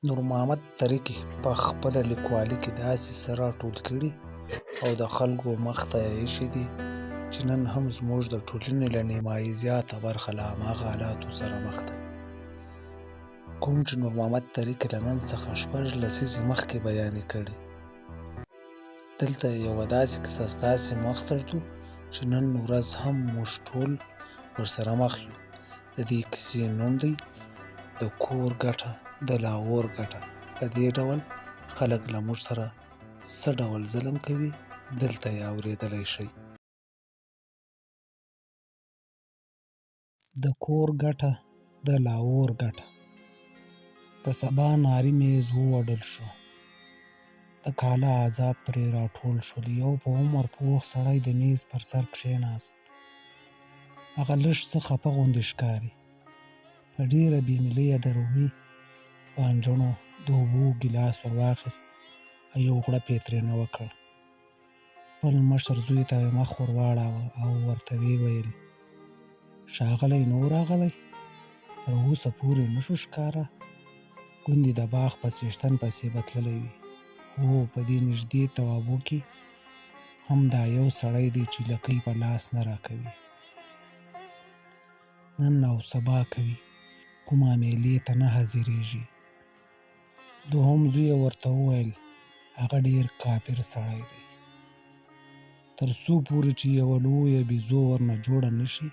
نور محمد تره کي په خپله لیکوالي کې داسې څه راټول کړي او د خلکو مخ ته یې ایښي دي چې نن هم زموږ د ټولنې له نیمایي زیاته برخه له هماغه حالاتو سره مخ ده، کوم چې نور محمد تره کي له نن څخه 6 لسیزې مخکې بیانې کړي. دلته یوه داسې کیسه ستاسې مخ ته ږدو چې نن ورځ هم موږ ټول ورسره مخ یو. د دې کیسې نوم دی د کور ګټه د لاهور ګټه. په دې ډول خلک له موږ سره څه ډول ظلم کوي دلته یې اورېدلی شئ. د کور ګټه د لاهور ګټه. د سبا ناري میز ووډل شو. د کاله عذاب پرې راټول شول. یو په عمر پوخ سړی د میز پر سر کښېناست. هغه لږ څه خپه غوندې ښکاري. په ډېره بې ملۍ یې د رومي بانجڼو د اوبو ګیلاس ور واخیست او یو غوړپ یې ترېنه وکړ. خپل مشر زوی ته یې مخ ور واړاوه او ورته ویې ویل: ښاغلی نه و راغلی؟ تر اوسه پورې نه شو ښکاره؟ ګوندې د باغ په څښتن پسې به تللی وي. هو، په دې نږدې توابو کې هم دا یو سړی دی چې لکۍ په لاس نه راکوي. نن او سبا کوي، خو معاملې ته نه حاضرېږي. دوهم زوی یې ورته وویل: هغه ډېر کافر سړی دی. تر څو پورې چې یوه لویه بیزو ورنه جوړه نه شي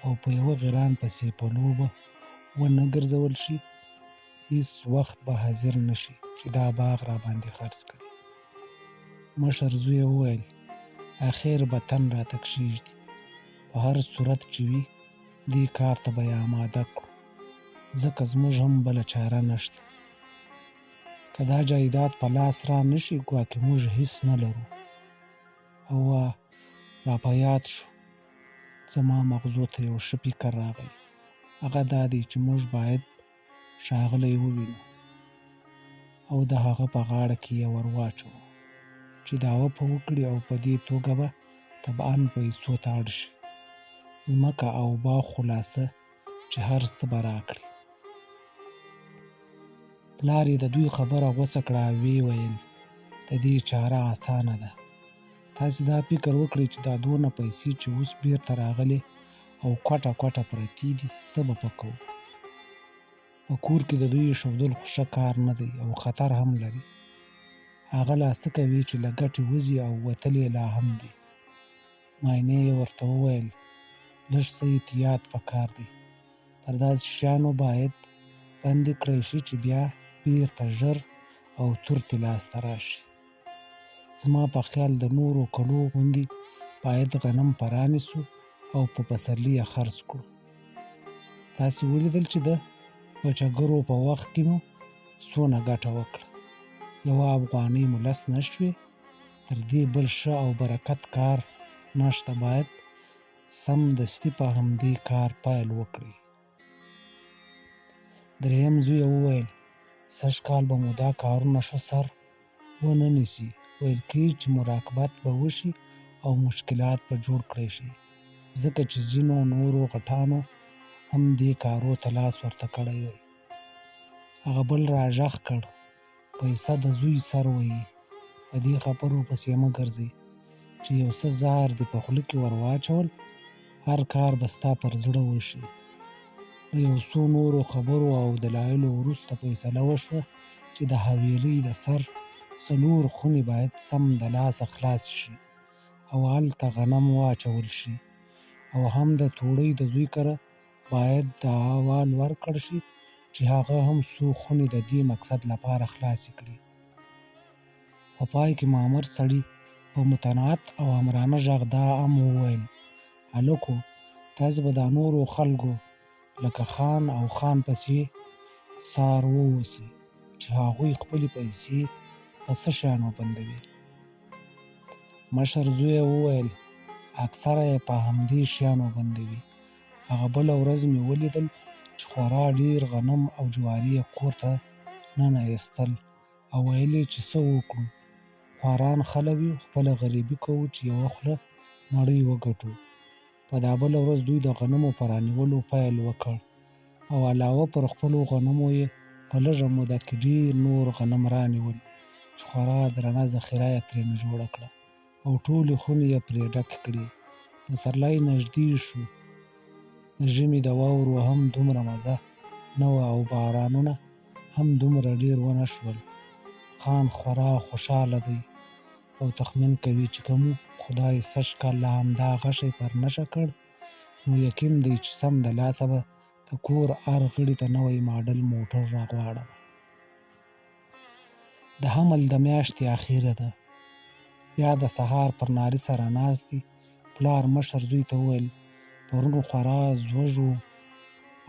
او په یوه غیران پسې په لوبه ونه ګرځول شي، هیڅ وخت به حاضر نه شي چې دا باغ راباندې خرڅ کړي. مشر زوی یې وویل: اخر به تن راته کښېږدي. په هر صورت چې وي، دې کار ته به یې اماده کړو، ځکه زموږ هم بله چاره نشته. که دا جایداد په لاس را نه شي، ګواکې موږ هیڅ نه لرو. او را په یاد شو، زما مغزو ته یو ښه فکر راغی. هغه دا دی چې موږ باید ښاغلی ووینو او د هغه په غاړه کې یې ور واچوو چې دعوه په وکړي او په دې توګه به طبعاً پیسو ته اړ شي. ځمکه او باغ خو لا څه چې هر څه به راکړي. پلار یې د دوی خبره غوڅه کړه او ویې ویل: د دې چاره اسانه ده. تاسې دا فکر وکړئ چې دا دونه پیسې چې اوس بېرته راغلې او کوټه کوټه پرتې دي، څه به په کوو؟ په کور کې د دوی ایښودل خو ښه کار نه دی او خطر هم لري. هغه لا څه کوي چې له ګټې وځي او وتل یې لا هم دي. ماینې یې ورته وویل: لږ څه احتیاط په کار دی. پر داسې شیانو باید بندې کړای شي چې بیا بېرته ژر او ترتې لاسته راشي. زما په خیال د نورو کلو غوندې باید غنم په رانیسو او په پسرلي یې خرڅ کړو. تاسې ولیدل چې د بچګرو په وخت کې مو څونه ګټه وکړه. یوه افغانۍ مو لس نه شوې. تر دې بل ښه او برکت کار نشته. باید سمدستي په همدې کار پیل وکړئ. دریم زوی یې وویل: سږ کال به مو دا کارونه ښه سر ونه نیسي. ویل کېږي چې مراقبت به وشي او مشکلات به جوړ کړای شي، ځکه چې ځینو نورو غټانو هم دې کارو ته لاس ورته کړی دی. هغه بل را غږ کړ: پیسه د زوی سر وهي، په دې خبرو پسې مه ګرځئ. چې یو څه زهر دې په خوله کې ور واچول، هر کار به ستا پر زړه وشي. له یو څو نورو خبرو او دلایلو وروسته فیصله وشوه چې د حویلۍ د سر 4 خونې باید سم د لاسه خلاصې شي او هلته غنم واچول شي، او هم د توړۍ د زوی کره باید دا احوال ورکړ شي چې هغه هم څو خونې د دې مقصد لپاره خلاصې کړي. په پای کې مامور سړي په متانت او امرانه غږ دا هم وویل: هلکو، تاسې به دا نورو خلکو لکه خان او خان پسې څار واوسئ چې هغوی خپلې پیسې په څه شیانو بندوي. مشر زوی یې وویل: اکثره یې په همدې شیانو بندوي. هغه بله ورځ مې ولیدل چې خورا ډېر غنم او جواري یې کور ته ننه ایستل او ویل یې چې څه وکړو، خواران خلک یو، خپله غریبي کوو چې یوه خوله مړۍ وګټو. په دا بله ورځ دوی د غنمو په رانیولو پیل وکړ او علاوه پر خپلو غنمو یې په لږه موده کې ډېر نور غنم رانیول چې خورا درنه ذخیره یې ترېنه جوړه کړه او ټولې خونې یې پرې ډکې کړې. پسرلی نژدې شو. د ژمي د واورو هم دومره مزه نه وه او بارانونه هم دومره ډېر ونه شول. خان خورا خوشاله دی او تخمین کوي چې که مو خدای سږ کال لا همدا غشی پر نښه کړ نو یقین دی چې سمدلاسه به د کور هر غړي ته نوی ماډل موټر راغواړم. د حمل د میاشتې اخیره ده. بیا د سهار پر ناري سره ناست دي. پلار مشر زوی ته وویل، پرون خورا ځوږ و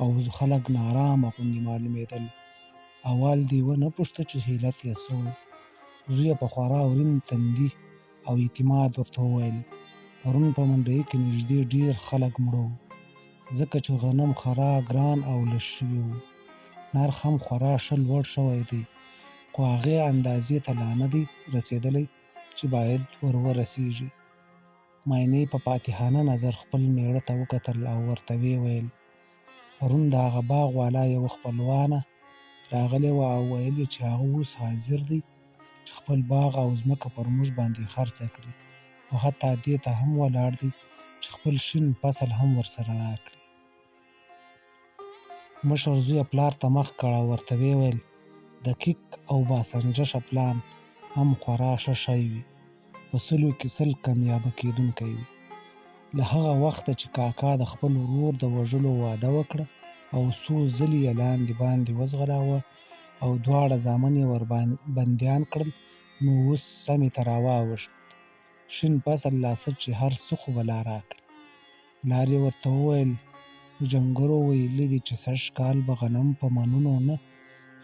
او خلک نارامه غوندې معلومېدل. اول دې ونه پوښته چې علت یې څه و؟ زوی یې په خورا ورین تندي او اعتماد ورته وویل، پرون په منډيي کې نږدې ډېر خلک مړه وو، ځکه چې غنم خورا ګران او لږ شوي وو. نرخ هم خورا ښه لوړ شوی دی، خو هغې اندازې ته لا نه دی رسېدلی چې باید ور ورسېږي. ماینې په فاتحانه نظر خپل مېړه ته وکتل او ورته ویې ویل، پرون د هغه باغ والا یوه خپلوانه راغلې وه او ویل یې چې هغه اوس حاضر دی چې خپل باغ او ځمکه پر موږ باندې خرڅه کړي او حتی دې ته هم ولاړ دی چې خپل شین فصل هم ورسره راکړي. مشر زوی یې پلار ته مخ کړ او ورته ویې ویل، دقیق او باسنجشه پلان هم خورا ښه شی وي، په سلو کې سل کامیابه کېدونکی وي. له هغه وخته چې کاکا د خپل ورور د وژلو وعده وکړه او څو ځلې یې لاندې باندې وځغلاوه او دواړه زامن یې ور بندیان کړل، نو اوس سمې ته راواوښت. شین فصل لا څه چې هر څه خو به لا راکړي. پلار یې ورته وویل، جنګرو ویلي دي چې سږ کال به غنم په منونو نه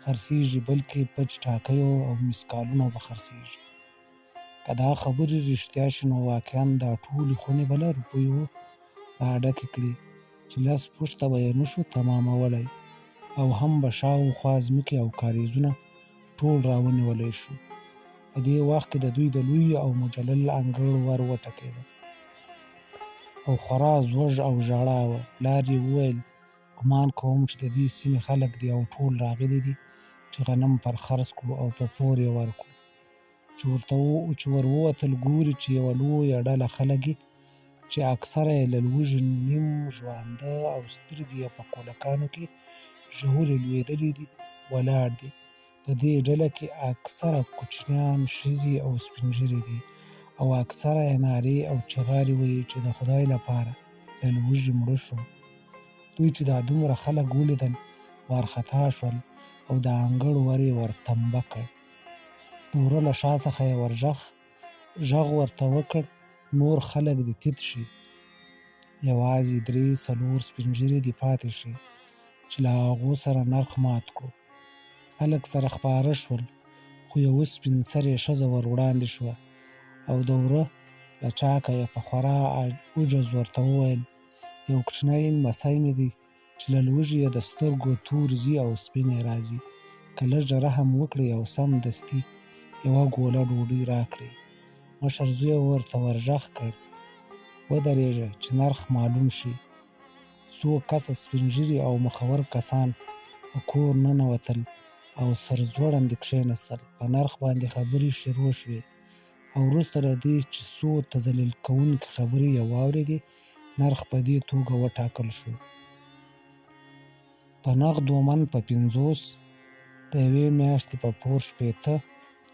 خرڅېږي، بلکې په چټاکیو او مسکالونو به خرڅېږي. که دا خبرې رښتیا شي نو واقعا دا ټولې خونې به له روپیو را ډکې کړي چې لس پوښته به یې نه شو تمامولی او هم به شاوخوا ځمکې او کاریزونه ټول راونیولی شو. په دې وخت کې د دوی د لوی او مجلل انګړ ور وټکېده او خورا ځوږ او ژړا وه. پلار یې وویل، ګمان کوم چې د دې سیمې خلک دي او ټول راغلي دي چې غنم پر خرڅ کړو او په پور یې ورکړو. چې ورته چې ور ووتل ګوري چې یوه لویه ډله خلک چې اکثره یې له لوږې نیم ژوانده او سترګې یې په کولکانو کې ژورې لوېدلې دي ولاړ دي. په دې ډله کې اکثره کوچنیان، ښځې او سپین ږیري دي او اکثره یې نارې او چغارې وهي چې د خدای لپاره له لوږې مړه شو. دوی چې دا دومره خلک ولیدل وارخطا شول او د انګړ ور یې ور تمبه کړ. د وره له شا څخه یې ورغږ غږ ورته وکړ، نور خلک دې تیت شي، یوازې درې څلور سپین ږیري دې پاتې شي چې له هغو سره نرخ مات کړو. خلک سره خپاره شول، خو یوه سپین سرې ښځه ور وړاندې شوه او د وره له چاکه یې په خورا عجز ورته وویل، یو کوچنی لمسی مې دی چې له لوږې یې د سترګو تور ځي او سپینې راځي، که لږ رحم وکړئ او سمدستي یوه ګوله ډوډۍ راکړئ. مشر زوی یې ورته ورغږ کړ، ودرېږه چې نرخ معلوم شي. څو کسه سپین ږیري او مخور کسان په کور ننوتل او سرځوړند کښېناستل. په نرخ باندې خبرې شروع شوې او وروسته له دې چې څو تذلیل کوونکې خبرې یې واورېدې، نرخ په دې توګه وټاکل شو. په نغدو من په 50، د یوې میاشتې په پور 60،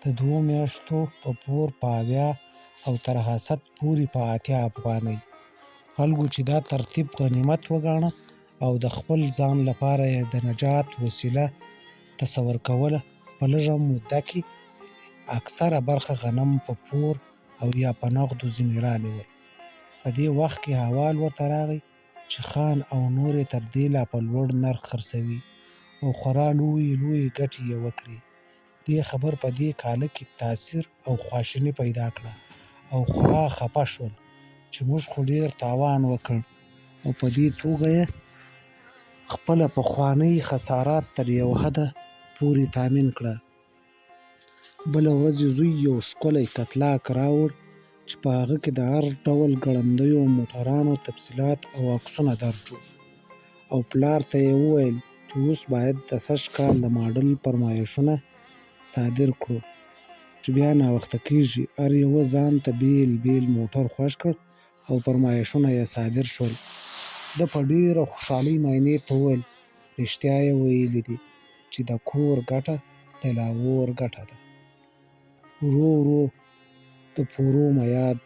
د دوو میاشتو په پور په 70 او تر حسد پورې په 80 افغانۍ. خلکو چې دا ترتیب غنیمت وګاڼه او د خپل ځان لپاره یې د نجات وسیله تصور کوله، په لږه موده کې اکثره برخه غنم په پور او یا په نغدو ځینې رانیول. په دې وخت کې احوال ورته راغی چې خان او نور یې تر دې لا په لوړ نرخ خرڅوي او خورا لویې لویې ګټې یې وکړې. دې خبر په دې کاله کې تاثیر او خواشیني پیدا کړه او خورا خپه شول چې موږ خو ډېر تاوان وکړ او په دې توګه یې خپله پخوانۍ خساره تر یو حده پورې تامین کړه. بله ورځ یې زوی یو ښکلی کتلاک راوړ چې په هغه کې د هر ډول ګړندیو موټرانو تفصیلات او عکسونه درج وو او پلار ته یې وویل چې اوس باید د سږ کال د ماډل فرمایشونه صادر کړو چې بیا ناوخته کېږي. هر یوه ځان ته بېل بېل موټر خوښ کړ او فرمایشونه یې صادر شول. ده په ډېره خوشحالۍ ماینې ته وویل: رښتیا یې ویلي دي چې د کور ګټه د لاهور ګټه ده. ورو ورو د پورو معیاد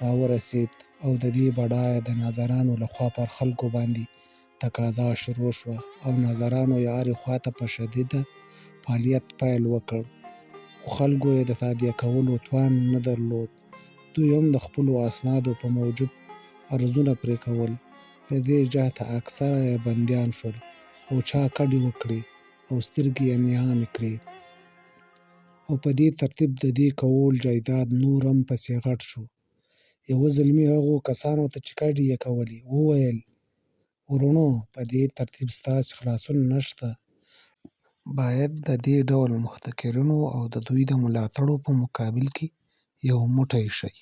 راورسېد او د دې بډایه د ناظرانو له خوا پر خلکو باندې تقاضا شروع شوه او ناظرانو یې هرې خواته په شدیده فعالیت پیل وکړ، خو خلکو یې د تادیه کولو توان نه درلود. دوی هم د خپلو اسنادو په موجب عرضونه پرې کول. له دې جهته اکثره یې بندیان شول او چا کډې وکړې او سترګې یې نیامې کړې او په دې ترتیب د دې کهول جایداد نور هم پسې غټ شو. یوه زلمي هغو کسانو ته چې کډې یې کولې وویل: وروڼو په دې ترتیب ستاسې خلاصون نشته. باید د دې ډول محتکرینو او د دوی د ملاتړو په مقابل کې یو موټی شئ.